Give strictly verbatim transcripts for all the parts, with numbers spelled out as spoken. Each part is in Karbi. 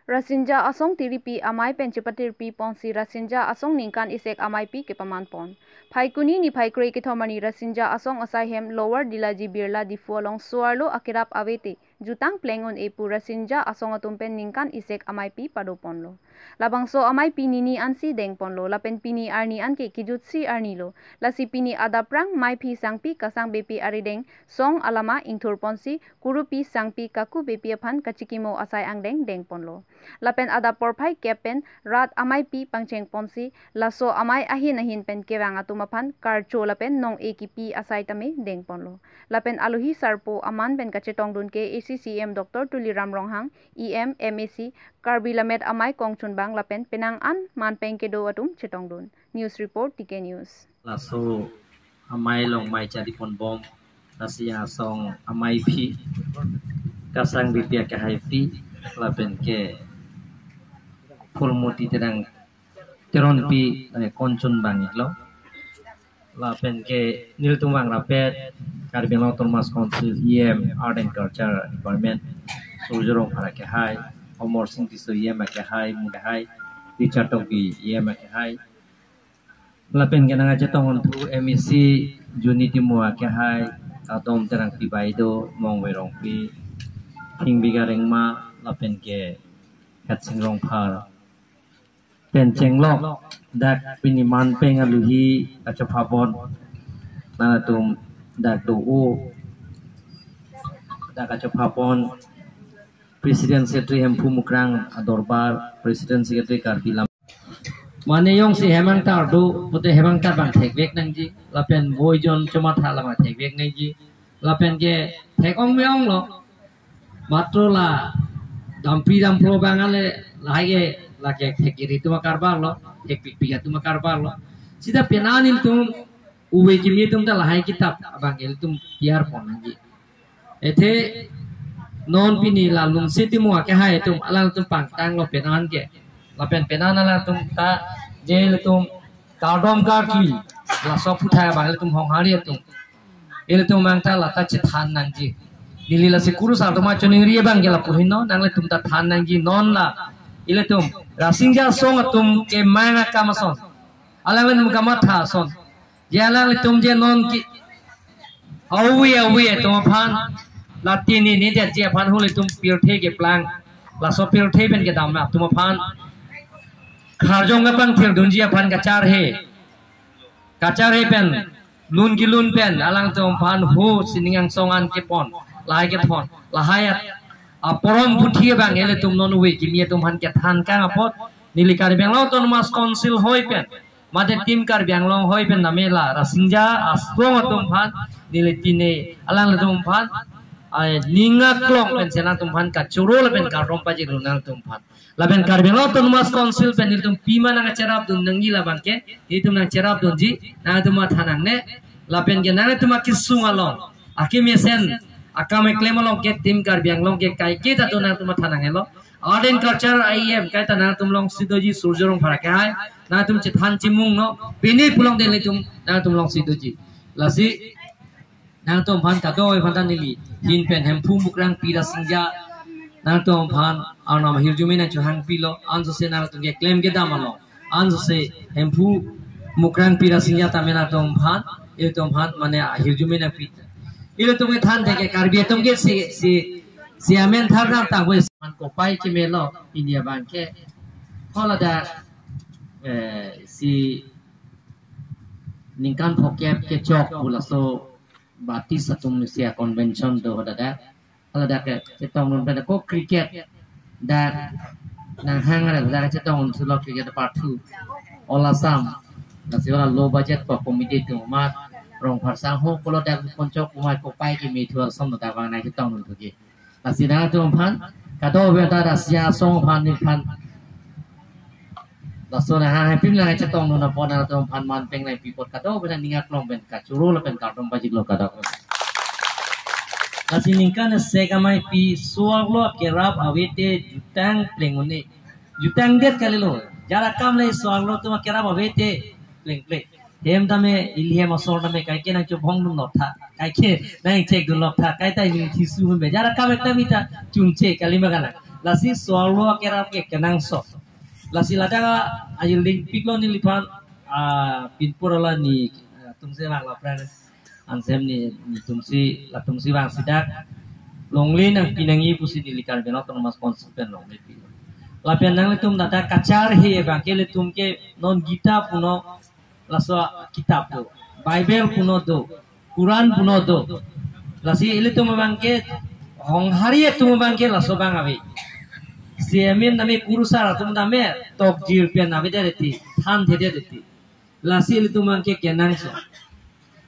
Rasinja Asong tiripi amei pen chepatirpi ponsi Rasinja Asong ningkan isek ameipi kepaman pon. Phaikuni niphai kre kethom arni Rasinja Asong asai hem Lower Dilaji Birla Diphu along so-arlo akerap avete jutang pleng un-e pu Rasinja Asong atum pen ningkan isek ameipi pado ponlo. Labangso ameipi nini ansi deng ponlo, lapen pini arni anke kejutsi arni lo. Lasi pini adaprang meiphi sangpi kasangbepi arideng song alama ingthur ponsi kurupi sangpi kakubepi aphan kachikimo asai angdeng deng ponlo. Lapen adap porphai kep pen rat ameipi pangcheng ponsi laso amei ahin ahin pen kevang atum aphan karcho lapen nong-e kipi asai tame deng ponlo. Lapen alohi sarpo aman pen kachetongdun ke A C C E M Doctor Tuliram Ronghang, E M, M A C, Karbi Lammet Amei Kongchunbang lapen penang an manpeng kedo atum chetongdun. News report, T K News. Laso amei along mei chari ponbom Rasinja Asong ameiphi, kasangbepi akehaipi, lapen ke Phulmoti Terang Teronpi, eh, Kongchunbang iklo. Lapen ke nelitum vang rapet Karbi Anglong Autonomous Council E M, Art and Culture Department, Surjya Rongphar akehai, Amarsing Tisso E M akehai, mu akehai, Richard Tokbi E M akehai. Lapen ke nangchetong unthu M A C Juni Timung akehai, Kadom Terangpi Baideo, Mongve Rongpi, Thingbiga Rengma, lapen ke Hetsing Rongphar. Pen chenglok dak pini manpeng alohi kachopha pon nangtum dak do-o, dak kachopha pon President Secretary Hemphu Mukrang adorbar, President Secretary Karbi Lam. Mane jongsi hem angtar do pute hem angtar abang thekvek nangji, lapen boi jon chomatha abang thekvek nangji, lapen ke thek-ong me-onglo. Matro la dampri dampro abang ale lahai ke lake thek iri atum akarbar lo, thek pikpik atum akarbar lo. Sita penang ilitum ove kimi atum ta lahai kitap abang ilitum piar pon nangji. Athe non pini la Lungsi Timung akehai atum alangtum pangtanglo penang ke. Lapen penang alangtum ta je ilitum kardom karkli laso aphuthak abang ilitum honghari atum, ilitum abang ta lata chethan nangji. Neli lasi kurusar atum achoningri abang ke lapu henlo, nanglitum ta than nangji non la ilitum Rasinja Asong atum kemang akam ason, alanglitum kamatha ason, je alanglitum je non ke ove ove atum aphan, la tini ni det ji aphan hul atum pirthe keplang, laso pirthe pen kedam atum aphan kharjong kapangthirdunji aphan kacharhe, kacharhe pen lun kelun pen alangtum aphan ho sining angsong an kepon, lahai kethon, lahai at aporom puthi abang ilitum non ove kimi atum aphan kethan kang apot neli Karbi Anglong Autonomous Council hoi pen mate Team Karbi Anglong hoi pen name la Rasinja Asong atum aphan neli tini alanglitum aphan ai ning aklong pen si nangtum aphan kachoro lapen kardom pajirlo nangtum aphan. Lapen Karbi Anglong Autonomous Council pen nelitum pima nangcherapdun nangji labang ke, nelitum nangcherapdunji, nangtum matha nangne, lapen ke nangtum akesung along, akemesen, akam keklem along ke Team Karbi Anglong ke kaike ta do nangtum matha nangnelo. Art and Culture E M kaita nangtum longsi doji Surjya Rongphar akehai, nangtum chethan chimungno, pini pulote nelitum nangtum longsi doji. Lasi nangtum aphan kadokave aphan ta neli ahin pen Hemphu Mukrangpi Rasinja nangtum aphan arnam ahirjume nangchohangpilo, ansose nangtum keklem kedam along, ansose Hemphu Mukrangpi Rasinja tame nangtum aphan, ilitum aphan mane ahirjume nangpi. Ilitum kethan thek ke Karbi atum ke si, si, si amen thar nang tangwe man kopai kemelo India abang ke. Haladak, eh, si ningkan phokep kechok pu laso Baptist atum si a-convention do hadak. Haladak ke chetongdun pen ko cricket dak nanghang ada dak chetongdun sulo cricket part two. All Assam. Lasi hala low budget ko committee atum amat Rongphar sangho pulo dak ponchok umai kopai keme thu ason dak abang nangchetongdun thuji. Lasi nangtum aphan kadokave ta Rasinja Asong aphan neliphan laso nang happy nangchetongdun apot nangtum aphan manpeng nangpi apot kadokave ta ning aklong pen kachoro lapen kardom pajirlo kadokave. Lasi ningkan isek ameipi so-arlo akerap avete jutang pleng un-e. Jutang det kalilo. Jarakam le so-arlo atum akerap avete pleng pleng. Hem tame, ili hem asor tame kaike nangchobhongdun loktha, kaike nangchekdun loktha, kaita ili thisu hum be. Jarakam ekta bita chunche kalima kana. Lasi so-arlo akerap ke kenangsot. Lasi ladak ajir lingpiklo neliphan, ah, pinpur ala ni, ah, atumsi vang la pran. Ansi hem ne, netumsi, latumsi vangsi dak longle nangpi nangji pusi neli Karbi Anglong Autonomous Council pen longle pi. Lapen nanglitum ladak kacharhe abang ke ilitum ke non Gita puno laso kitab do, Bible puno do, Quran puno do. Lasi ilitum abang ke honghari atum abang ke laso abang ave. Si amen name kurusar atum name tokjir pen avedet ti, thanthedet ti. Lasi ilitum abang ke kenangsot.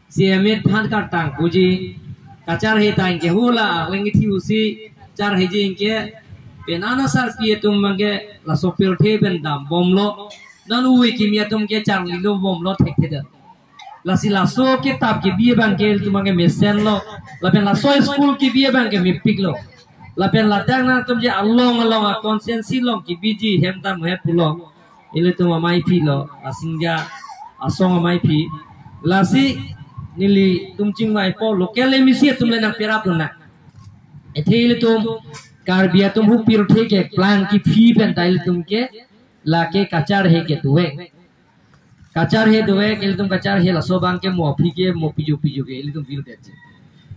Si amen phan kartang puji, kacharhe tang ke hula, lengthi usi charheji ke, pen anasarpi atum abang ke laso pirthe pen dambomlo. Non ui kimi atum ke charlilo bomlo thekthedet. Lasi laso kitab kebi abang ke ilitum abang ke mesenlo. Lapen laso school kebi abang ke mepiklo. Lapen ladak nangtum je along along a constituency along kebiji hem dam he pulo. Ilitum amei aphi lo, asingja asong amei aphi. Lasi nelitum chingvaipo local M A C atum le nangperap dun nang. Athe ilitum Karbi atum hu pirthe keplang kephi pen ta ilitum ke lake kacharhe ke dovek. Kacharhe dovek, ilitum kacharhe laso abang ke mo aphi ke mo piju piju ke ilitum virdet.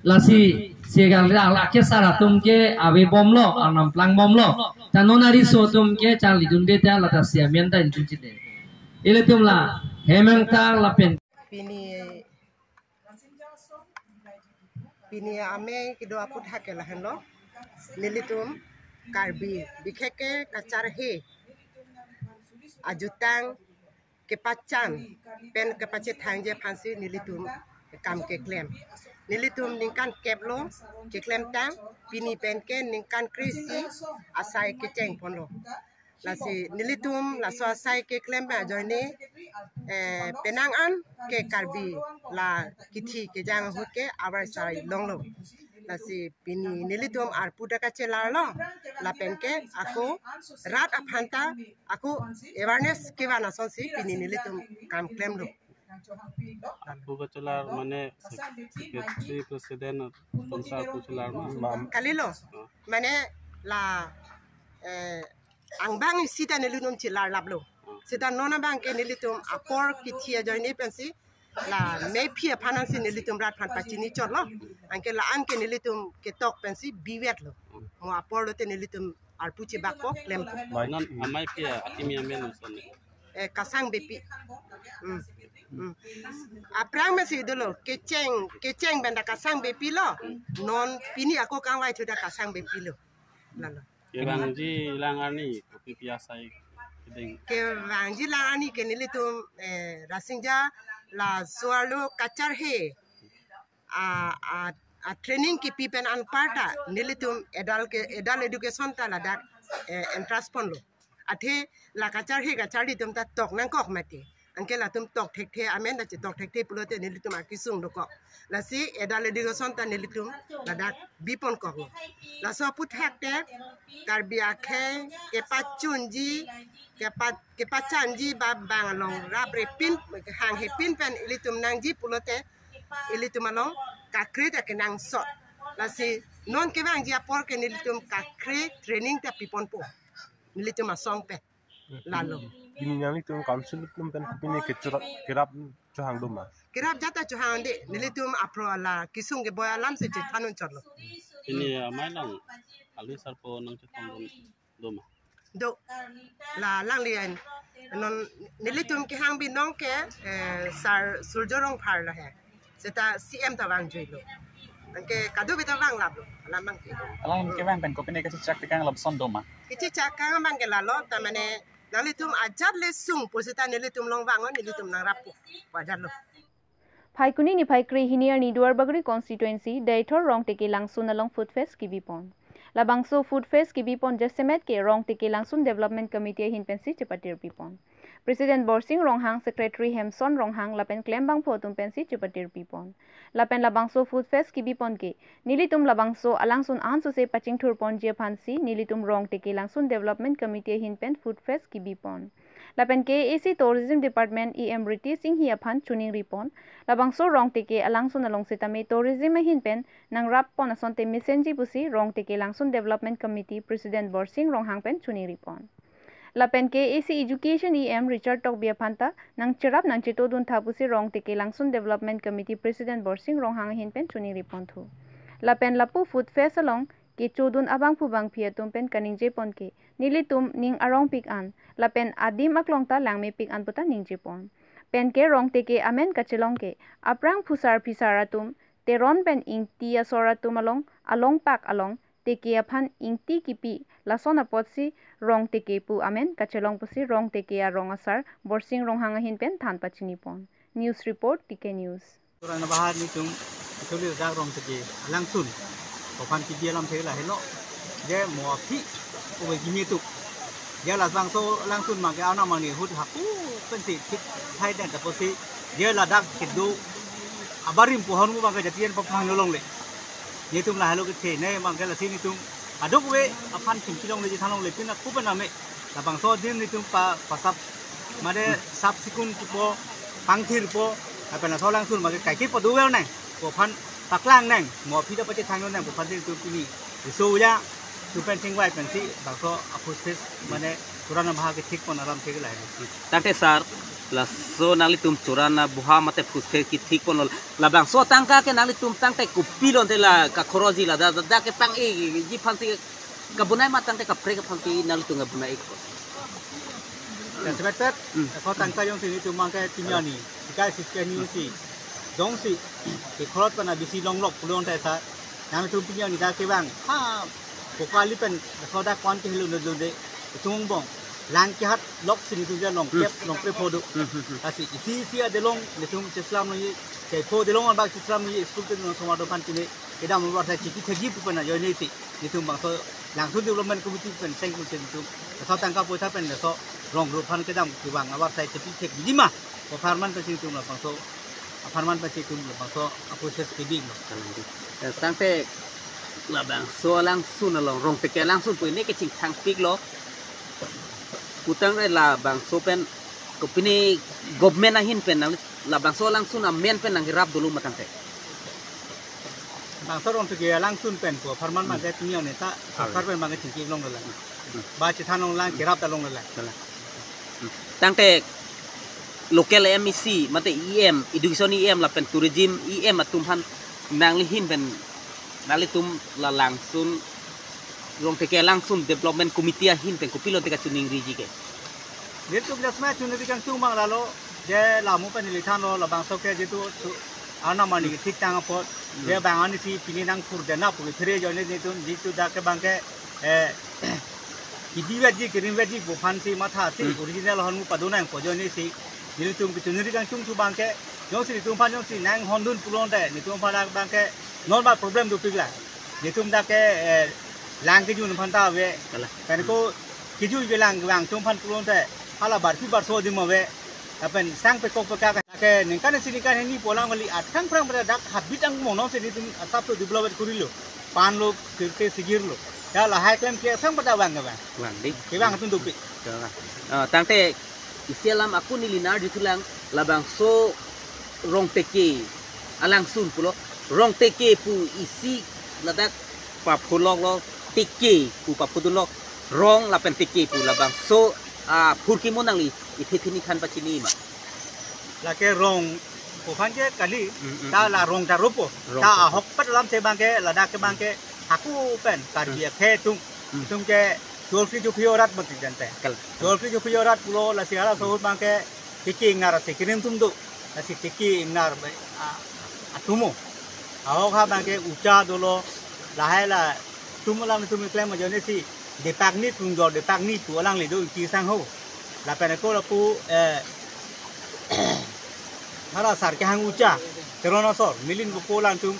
Lasi segal la lake sar atum ke avebomlo, arnam plangbomlo. Ta non ariso atum ke charlidunde ta lata si amen ta ilitum chide. Ilitum la hem angtar lapen pini, pini amei kedo aphuthak ke lahenlo. Nelitum Karbi bikheke kacharhe ajutang kepachan pen kepachethangji aphansi nelitum kam keklem. Nelitum ningkan kep lo keklemtang, pini pen ke ningkan kre-isi asai kechengponlo. Lasi nelitum laso asai keklem pen ajoine, eh, penang an ke Karbi la kithi kejang ahut ke abar sai longlo. Lasi pini nelitum arpu ta kachelarlo, lapen ke ako rat aphan ta ako awareness kevan asonsi pini nelitum kam klemlo. Arpu kachelar mane secretary, president, atumsi arpu chelar ma? Kalilo, mane la, eh, angbong isi ta nelitum chelar laplo. Seta non abang ke nelitum apor kithi ajoine pensi la mei aphi aphan ansi nelitum rat aphan pachini chotlo. Anke la-an ke nelitum ketok pensi bivetlo. Mo apor lote nelitum arpu chebakpo klempo. Non amei aphi akimi amen uson. Eh, Kasang Beypi. Hmm. Hmm. Aphrang mesi dolo, kecheng, kecheng pen ta Kasang Beypi lo. Non pini ako kangvai thu ta Kasang Beypi lo. Lalo. Kevangji lang arni, kopi pi asai kedeng. Kevangji lang arni ke nelitum, eh, Rasinja la so-arlo kacharhe a, a, a training kepi pen anparta nelitum adult ke, adult education ta ladak, eh, entrust ponlo. Athe la kacharhe kacharli atum ta tok nangkok mati. Anke latum tok thekthe amen ta chetok thekthe pulote nelitum akesung dokok. Lasi adult education ta nelitum ladak biponkoklo. Laso aphuthak te Karbi akhei kepachunji, kepa, kepachanji ba bang along raprepin, hanghepin pen ilitum nangji pulote ilitum along kakre ta kenangsot. Lasi non kevangji apor ke nelitum kakre training ta piponpo nelitum asong pen. Lalo. Pini nanglitum council atum pen kopine ke churap, kerap chohang do ma? Kerap jat ta chohangde, nelitum apro ala kesung keboi alamsi chethanun chotlo. Pini amei along ali sarpo nangchetongdun do ma? Do. La alangli an. Non nelitum kehang binong ke, eh, Sar Surjo Rongphar lo he. Seta C M ta vangjuilo. Anke kadokave ta vanglaplo. Alam abang ke. Alang kevang pen kopine kachechak tekang lapuson do ma? Kachechak kang abang ke lalo, ta mane nanglitum ajat le sung pu seta nelitum along vang-o, nelitum nangrappo. Ajatlo. Phaikuni niphai kre hini arni Duarbagori constituency, Deithor Rongteke Langsun along Food Fest kebipon. Labangso Food Fest kebipon jasemet ke Rongteke Langsun Development Committee ahin pensi chepatir pipon. President Borsing Ronghang, Secretary Hemson Ronghang lapen klembangphu atum pensi chepatir pipon. Lapen labangso Food Fest kebipon ke nelitum labangso alangsun ansose pachingthurponji aphansi nelitum Rongteke Langsun Development Committee ahin pen Food Fest kebipon. Lapen K A A C Tourism Department E M Ritesh Enghi aphan choningri pon. Labangso Rongteke alangsun along sitame tourism ahin pen nangrap pon asonte mesenji pusi Rongteke Langsun Development Committee President Borsing Ronghang pen choningri pon. Lapen K A A C Education E M Richard Tokbi aphan ta nangcherap nangchetodun tha pusi Rongteke Langsun Development Committee President Borsing Ronghang ahin pen choningri pon thu. Lapen lapu Food Fest along kechodun abangphu bangphi atum pen kaningje pon ke, nelitum ning arongpik an, lapen adim aklong ta langmepik an puta ningje pon. Pen ke Rongteke amen kachelong ke, aphrang phusar phisar atum, Teron pen Ingti asor atum along, along pak along, teke aphan ingti kipi, lason apotsi Rongteke pu amen kachelong pusi Rongteke arong asar Borsing Ronghang ahin pen than pachini pon. News report, T K News. Turan bahar nelitum, actually dak Rongteke alangsun, kopan kibi alamthe lahelo, je mo aphi, ove gimi tuk. Je labangso alangsun mangke ana mani hut haku pensi thik thai den taposi, je ladak kedo abarim pohon mu bangke jatian papang nolong le. Nelitum lahelo kethe ne bangke lasi nelitum aduk ove aphan chingki longle, chethan longle, pina kupen ame. Labangso adim nelitum pa pasap made sap sikun kipo, pangthir po, lapen laso alangsun mangke kaike padu vel nang, kopan paklang nang, mo aphi ta pachethang nang, kopan nelitum pini riso ya, tupen chingvai pensi bangso a-Food Fest mane Turan bahar kethik pon alamthe lahelo. Tangte sir, laso nanglitum Turan bahar mate Food Fest kethik ponlo, labangso atangka ke nanglitum tangte kopi lote la kakhoroji, la dak dak ke pang-eji aphansi kabonai ma tangte kaprek aphansi nanglitum kabonai-ik? Respected, Hmm. Laso atangka jongsi nelitum bangke pini arni, sikai siske ni si, jongsi kekhorot pen abisi longlok pulote sir, nangtum pini arni dak kevang, ha, pokali pen laso dak kon kehelo nodunde, itum bong, lang kehat lok si nelitum je long kep, Hmm. long kep phodo. Hmm, hmm, hmm. Lasi isi isi adelong nelitum cheslam nangji, chepho adelong abak cheslam nangji, school pen nang somar dokan pine, kedam luar sai chiki thegi pu pen ajoine si, nelitum bangso Langsun Development Committee pen seng pen nelitum, laso atangka poisa pen laso rong rup aphan kedam kevang abar sai chepi thek bidi ma, ko apharman pensi nelitum labangso, apharman pensi nelitum labangso a-Food Fest kebinglo. Tangte labangso alangsun along, Rongteke alangsun pu ne kechingthangpiklo. Putangte labangso pen kopine government ahin pen nang labangso alangsun amen pen nangkerap dolo ma tangte? Bangso Rongteke alangsun pen ko apharman Hmm. mangke pini arni ta, Ah. sorkar pen mangke chingki longlo lang. Hmm. Ba chethan longlo lang, kerap ta longlo lang. Kalang. Hmm. Tangte local M A C, mate E M, education E M lapen tourism E M atum aphan nangli ahin pen, nanglitum la langsun, Rongteke alangsun Development Committee ahin pen kopi lote kachoningriji ke? Nelitum jasma choningri kangtung abang lalo, je lamu pen neli thanlo labangso ke jitu tu ana mani Hmm. thik tang apot, Hmm. je bang arni si pini nangpur dena pu kephere ajoine nelitum jitu dak ke bangke, eh, kibi vetji, kerim vetji pu aphansi matha si Hmm. original ahormu padu nangpo ajoine si nelitum kechoningri kangtung thu bangke, jongsi nelitum aphan jongsi nanghondun pulote, nelitum aphan dak bangke non ba problem dopik la. Nelitum dak ke, eh, lang kejun aphan ta ave. Kalang. Pen ko kejun kelang vang atum aphan pulote, hala barpi barso adim ave. Lapen sang pekok pekak ke ningkan isi ningkan hini pu alang kali, athrang phrang pada dak habit angmono si nelitum asap tu develop kurilo. Pan lo, pirte sigir lo. Ya lahai klemkle sang pada vang ke vang. Vang di. Kevang atum dopik. Kalang. Ah, tangte isi alam ako neli nangji thulang, labangso Rongteke alangsun pulo, Rongteke pu isi ladak papholoklo, teke pu paphodunlo, rong lapen teke pu labangso, ah, phurkimo nangli ithe thini than pachini ma? Lake rong pu aphan ke kali, Mm, mm, ta mm, la mm. rong ta ropo, Rong ta ta ropo. Ahokpet alamthe bangke, ladak ke bangke, haku pen, Karbi Mm. akhe atum, Mm. atum ke, chorkri chophi orat mati jante. Kal- Chorkri chophi orat pulo, lasi halaso ahut bangke, teke ingnar ase kerim atum do, lasi teke ingnar be, a, atumo. Ahok ha bangke ucha dolo, lahai la, atum alam atum klem ajoine si, Depakni tungjor, Depakni pu alangli do, Ingti asangho. Lapen ako lapu, eh, hala sar kehang ucha, Teron asor, Milin Bhopal atum,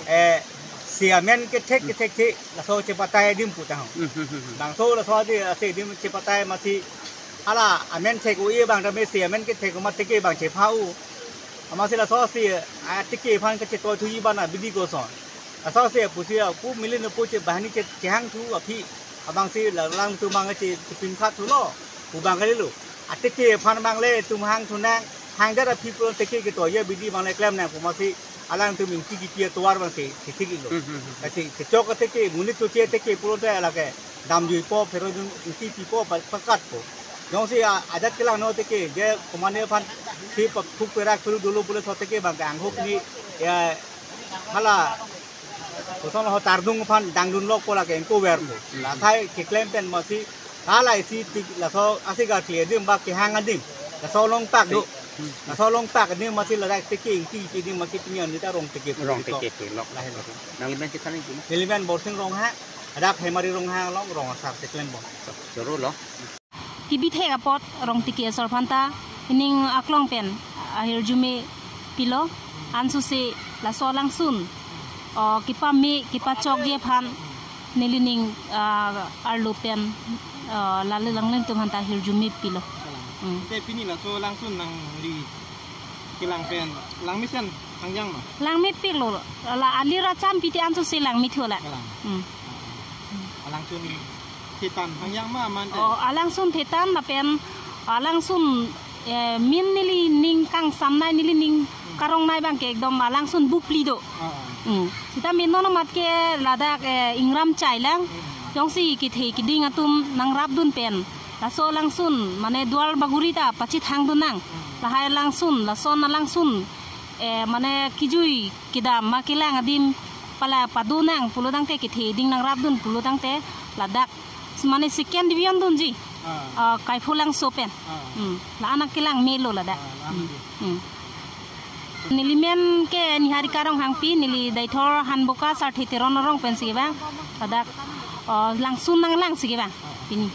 eh, si amen kethek kethek the, laso chepatai adim pu tahong. Hmm, hmm, hmm, hmm. Bangso laso adi, ase adim chepatai mati, hala amen thek o-e abang tame si amen kethek o ma teke abang chepha-o. Amatsi laso si, ah, teke aphan kachetoi thuji abang abidi koson. Laso si pusi, ah, pu Milin pu che bahani che, chehang thu aphi. Abangsi la lang atum abang che, chepin khat thulo. Pu abang kalilo. Ateke aphan abang le itum hangthu nang, hangdat aphi pulo teke ketoji abidi abang le klem nang pu amatsi alangtum ingti kipi atovar abang si, si thik iklo. Hmm, hmm, hmm. Lasi kechok ateke, monit choche ateke pulote lake damjuipo, phero jun ingti pipo, pa-, pakatpo. Jongsi a-, ajat kelang no teke, je komatne aphan si pa-, phuk perak peru dolo pulo so teke abang ke anghuk ni, ya, hala, koson ho tardung aphan dangdunlokpo lake ingko verpo. Hmm. Lahai keklem pen amatsi, hala isi tik laso asika kle adim ba kehang adim. Laso along tak do. Hmm. Laso along tak adim amatsi ladak teke ingti isi adim amatsi pini anita rong teke. Rong teke pu lok. Lahai lo. Nangli men chethan nangji ma? Neli men Borsing Ronghang, hadak Hemari Ronghang along rong asar keklem bom. Choro lo. Kibithek apot rong teke asor aphanta ining aklong pen ahirjume pilo, ansose laso alangsun, o, kepame kepachokji aphan nelining, ah, arlo pen, ah, lale langleng atum aphanta ahirjume pilo. Kalang. Hmm. Te pini laso alangsun nangli kelang pen langmesen hangjang ma? Langmepiklo, la ali rachan piti ansose langmethulo. Kalang. Hmm. Alangsun thetan hangjang ma mante? O, alangsun thetan lapen alangsun, eh, min nelining kangsamnei, nelining karongnei abang ke ekdom alangsun bupli do. Ah, ah. Hmm. Seta min non amat ke ladak, eh, ingram chailang. Hmm. Jongsi kethe keding atum nangrapdun pen laso alangsun mane Duarbagori ta pachethangdun nang. Hmm. Lahai alangsun, lason alangsun, eh, mane kejui kedam ma kelang adim pala pado nang pulo tangte, kethe keding nangrapdun pulo tangte ladak mane second division dunji. Ah. Ah, Kaipholangso pen. Ah. Hmm. La-an akelang melo ladak. Ah, la-an Hmm. akelang. Hmm. Neli men ke Niharika Ronghangpi, neli Deithor Hanboka Sarthe Teron arong pensi kevang. Ladak, ah, langsun nanglang si kevang. Ah. Pini.